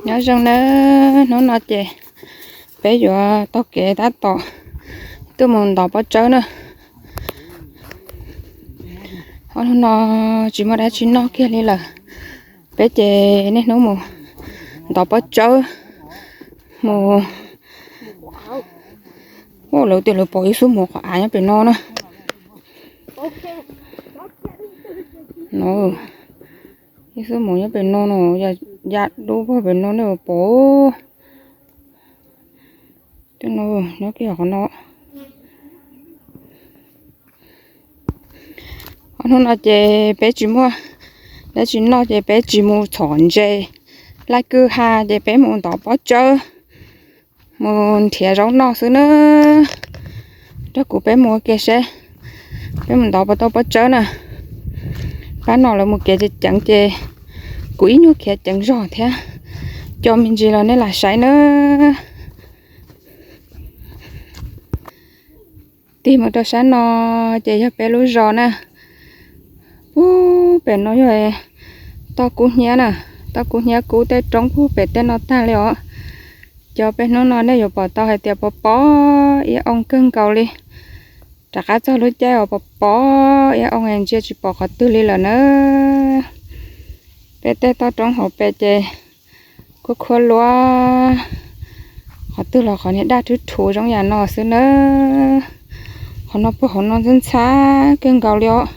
Nyob zoo na, hnub no ces peb yuav taug kev tab tom tuaj mus ntov pob tsawb na. Ob hnub no tsis muaj dab tsi noj kiag li lawm, peb ces niaj hnub mus ntov pob tsawb, mus, lawv tias lawv pom ib xub muv qhov av nyob pem no na. No, ib xub muv nyob pem no no, ya dub pem no nej pom. Tej no nyob kiag qhov no. Ob hnub no ces peb tsis muaj dab tsi noj ces peb tsis mus txhom ntses, laij kwj ha ces peb mus ntov pob tsawb, mus nrhiav zaub noj xwb na. Nrog kuv peb mus ua ke seb peb mus ntov puas tau pob tsawb na. Pab no lawv mus kev ceev ceev ces kuv ib nyuag khiav ceev zog thiab, co me ntsis los nej lam saib na. Tig mus rau sab no ces yog peb lub zos na. Puag pem no yog toj kub hnyiab na, toj kub hnyiab kub tej roob puag pem tej no tag li os. Cov peb hnub no nej yuav pom tau hais tias pov pov ib oo kawg nkaus li. Rov qab txog lub caij uas pov pov ib oo ntsia tsis pom qhov twg li lawm na. Peb tej toj roob hauv pes ces khuab khuab luab, qhov twg los qhov niag daj rhuv rhuv zoo yam no xwb na. Qhov no puag hauv no ntxhab ntxhab kawg nkaus li os.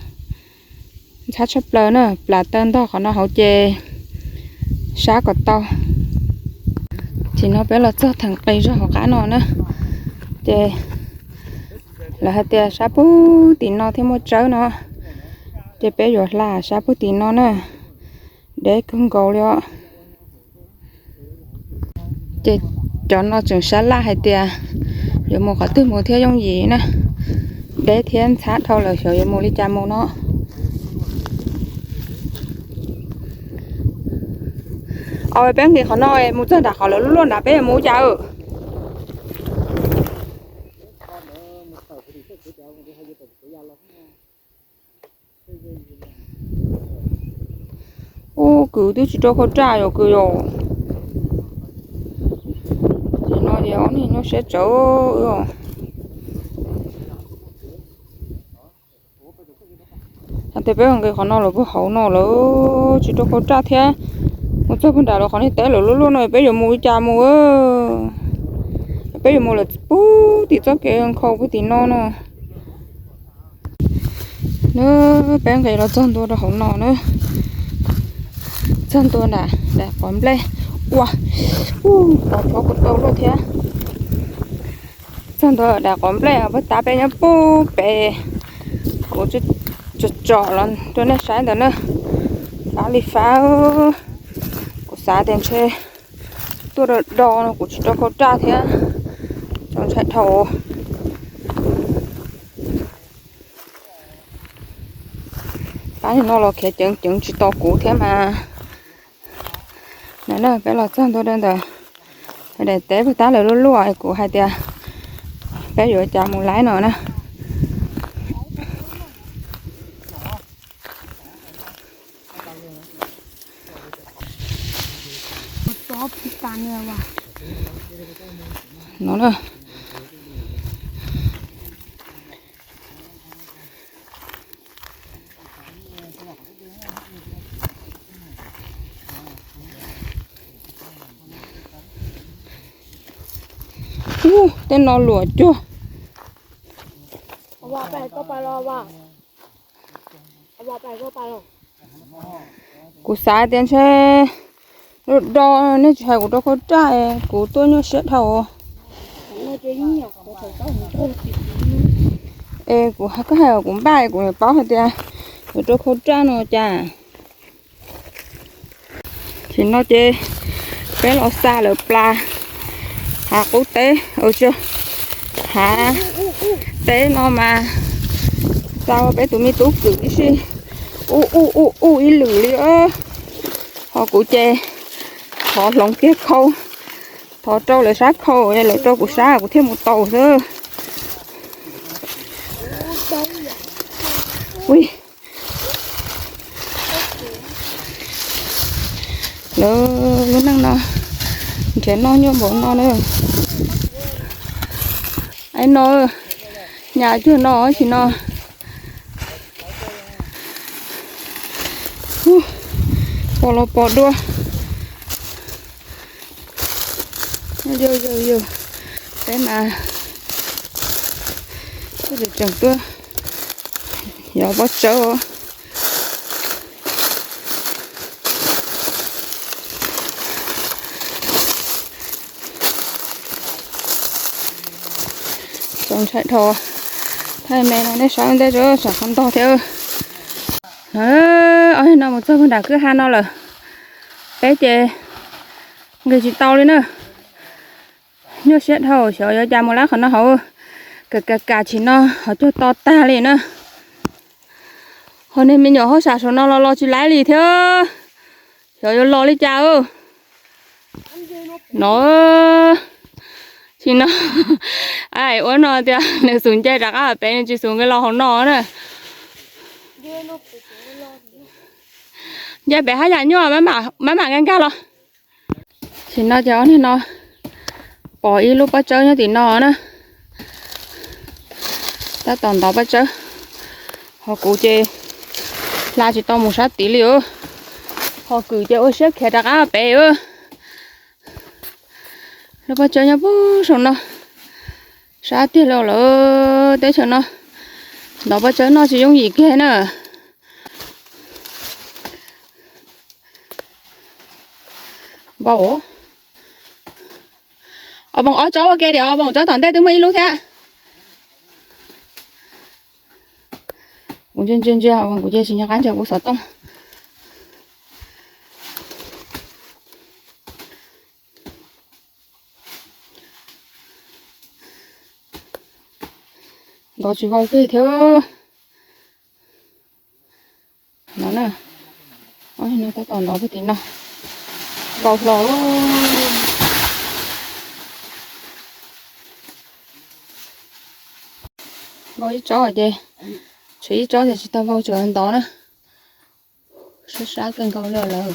Ntxhab tshaj plaws na, plam taw ntog qhov no hauv ces sab kom tau. Tim no peb los txog theem qis zog hauv qab no na, ces lawv hais tias sab puag tim no thiaj muaj tsawb no, ces peb yuav hla sab puag tim no na, deb kawg nkaus li os. Ces cov no tseem sab laj hais tias yuav mus qhov twg mus thiaj yooj yim na, deb thiab ntxhab dhau lawm xyov yuav mus li cas mus no. Au, peb nqis qhov no mus txog nram qhov lawv luaj luaj nram peb yuav mus cas. Ub, kwv twb tsis rau khau raj yom kwv yom. Ces no ces ob niag nyuaj siab tsawv os. Hais tias peb nqis qhov no lawm puag hauv no lawv tsis rau khau raj thiab, mus txog puag nram lawv qhov niag teb lawv luaj luaj no peb yuav mus li cas mus. Peb yuav mus lawm puag tim txoj kev nkhaus puag tim no no. Na, peb nqis los txog ntua rau hauv no na, txog ntua nram daim quav nplej. Ua, ua, tau tshov kuv tau luaj thiab. Txog ntua daim quav nplej puag ta peb nyob puag pem, kuv tsom tsom los rau nej saib ntawd na. Fab li fab, kuv xav tias ntshe tuaj do do no kuv tsis rau khau raj thiab, txaus ntshai dhau. Pab no los khiav ceev ceev tsis tau kuv thiab mas. Na, peb los txog ntua rau ntawm daim teb puag ta lawv luaj luaj, kuv hais tias peb yuav cas mus laib no na. No na. Ub, tej no luam cuag. Kuv xav tias ntshe do do nej tsis hais kuv rau khau raj, kuv tuaj nyuaj siab dhau. Es kuv koj hais kuv npaj kuv paub hais tias kuv rau khau raj no cas. Tim no ces peb los xa lawv plas hav qub teb, hav teb no mas xa peb tus me tub kwv tib si, ub ub ub ub ib lwm li. Ho kuv ces thov hloov kiag khau, thov rau lawv sab khau, lawv rau kuv sab kuv thiaj mus tau xwb. Ui, lawv lub Neej no nrhiav noj nyuaj npaum no na. Ai no, nyas cuag no tsis no. Pom los pom dua. Yog yog yog, peb mas tseem tuaj yog pob tsawb os. Txaus ntshai dhau. Thaij me no nej saib ntej tso, tsam qhov ntog thiab. Ob no mus txog puag nram kwj ha no lawm, peb ces nqis tsis tau li na. Nyuaj siab dhau, xyov yuav cas mus lab qhov no hauv. Kam kam kam tsis no ho cuag to tag li na. Ho niag me nyuam hauj sam saum no los los tsis laib li thiab. Xyov yuav los li cas. No, tsis no, ua no tias nws xum nce rov qab pem, nws tsis xum nqis los hauv no na. Nce pem haj yam nyuaj, maj mam nkag nkag los. Tsis no ces ob niag no pom ib lub pob tsawb nyob tim no na. Tab tom ntov pob tsawb, ho kuv ces hla tsis tau mus sab tid li os. Ho kwm ces ua siab khiav rov qab pem. Lub pob tsawb nyob puag saum no, sab tiag li lawm teb chaws no. Ntov pob tsawb noj tsis yooj yim kiag na. Npau, os, poom ob tsob ua ke tias os, poom tsob tom ntej twb muaj ib lub thiab. Kuv ntsia ntsia ntsia, kuv ces tsis nco qab ntsia kuv xov tooj. Ntov tsis vau kiag thiab. No na, no tab tom ntov puag tim no, vau hlo. Vau ib tsob ces, tshuav ib tsob ces tsis tau vau, tseem ntov na. Sab sab kawg nkaus li lawm.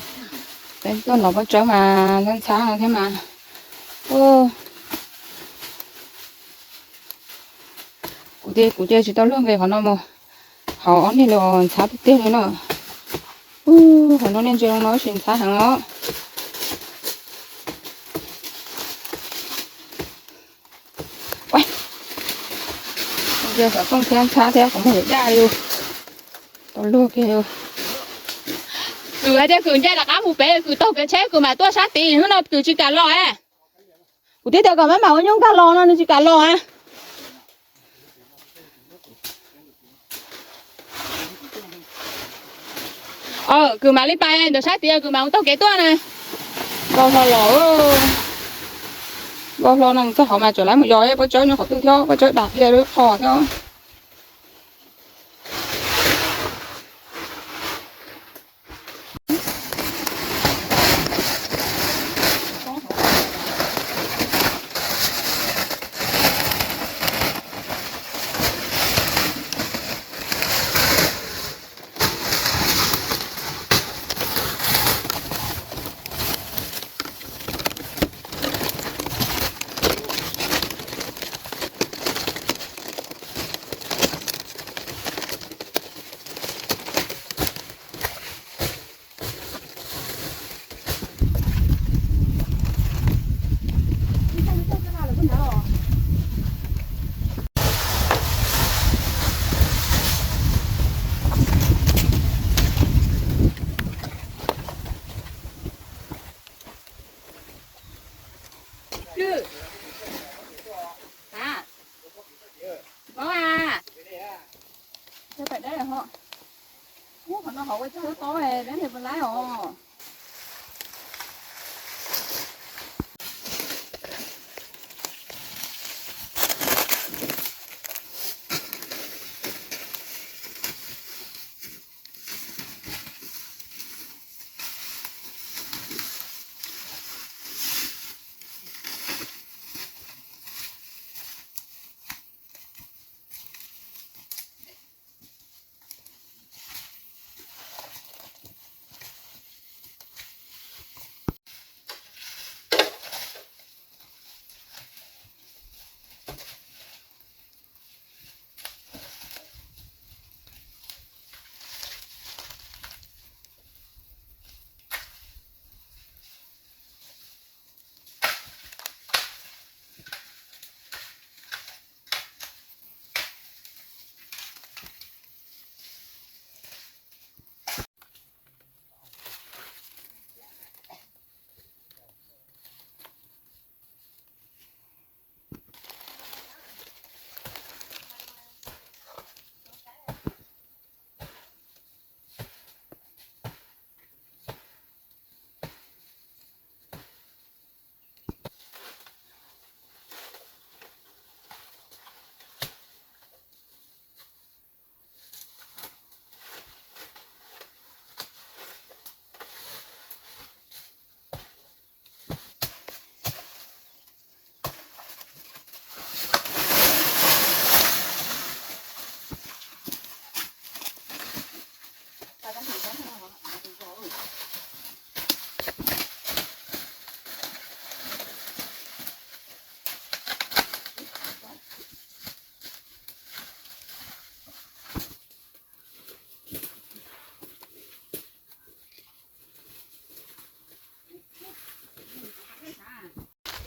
Peb tuaj ntov pob tsawb mas ntxhab ntxhab no thiab mas. Kuv ces kuv ces tsis tau luag nqis qhov no mus, hauv ob niag li ntxhab tiag tiag li no. Qhov no nej ntsia no tsis ntxhab heev os. Ntsia xov tooj thiab ntxhab thiab qhov muag yuav daj li. Tau luag kiag. Kwv hais tias kwv nce rov qab mus pem, kwv taug kev tsheb kwv mam tuaj sab tid, hnub no kwv tsis kam los. Kuv twb tias kom maj mam ua nyuj nkag los no nws tsis kam los. Kwv mam li pais ntawm sab tid, kwv mam mus taug kev tuaj na. Vau hlo los, vau hlo no mus txog hauv mas tseem lawv mus yos pob tsawb nyob qhov twg thiab, pob tsawb dag dhia lub qho thiab.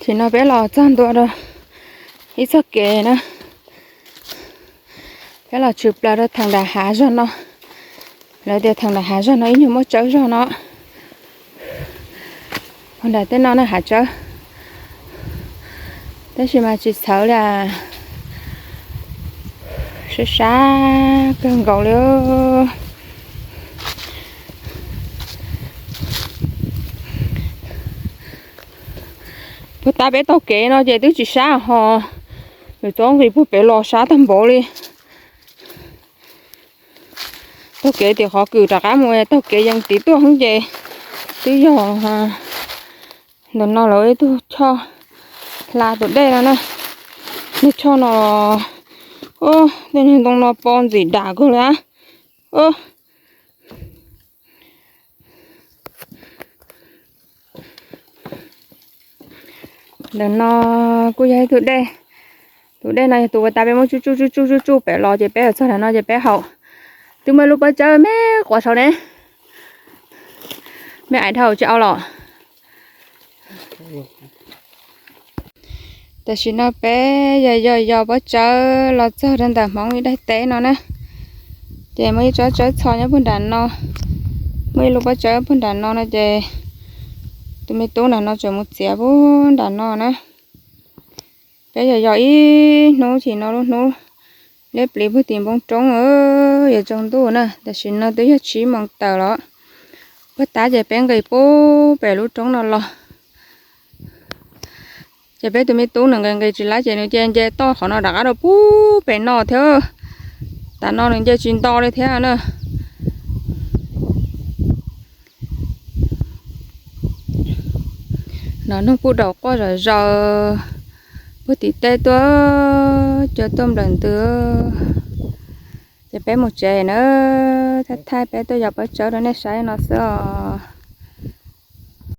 Thaum no peb los txog ntua rau ib txoj kev na, peb los tshwm plaws rau theem nram hav zog no. Lawv tias theem nram hav zog no ib nyuag muaj tsawb zog no. Puag nram tej no na hav tsawb, tab sis mas tsis txhawv li, sab sab kawg nkaus li. Puag ta peb taug kev no ces twb tsis sab ho, nws txob nqis puag pem los sab tag npaum li. Taug kev tim qhov kws rov qab mus, taug kev yees tid tuaj xwb ces twb yog ntawm no lawv ib tug choj hla tus dej no na. Niag choj no, tej niag ntoo no pob ntxim dam kawg li. Ntawm no kuj yog ib tug dej. Tus dej no yog tus uas tas peb muab tsuj tsuj tsuj tsuj tsuj tsuj pem los ces peb txog ntawm no ces peb haus. Twb muaj ib lub pob tsawb me quav saud ne. Me ais dhau tsis au los. Tam sim no peb yog yog yos pob tsawb los txog rau ntawm hmoov ib daig teb no na. Ces muaj ib tsob tsawb txho nyob puag nram no, muaj ib lub pob tsawb puag nram no no ces tus me tub nram no tseem mus txiav puag nram no na. Peb yog yos ib hnub chim no lub hnub liab pliv puag tim npoo roob, yuav tsaus ntuj na. Tam sim no twb yog tsib moos tawm los, puag ta ces peb nqis puag pem lub roob no los. Ces peb tus me tub nws nqis nqis tsis laib ces nws cia nce toj qhov no rov qab rau puag pem no thiab. Tam no nws nce tsis nto li thiab na. No noog kuj daus quaj zom zaws puag tim tej tuaj, cua tuaj nplawm ntws. Ces peb mus tsev na, thaij thaij peb tuaj yos pob tsawb rau nej saib no xwb os.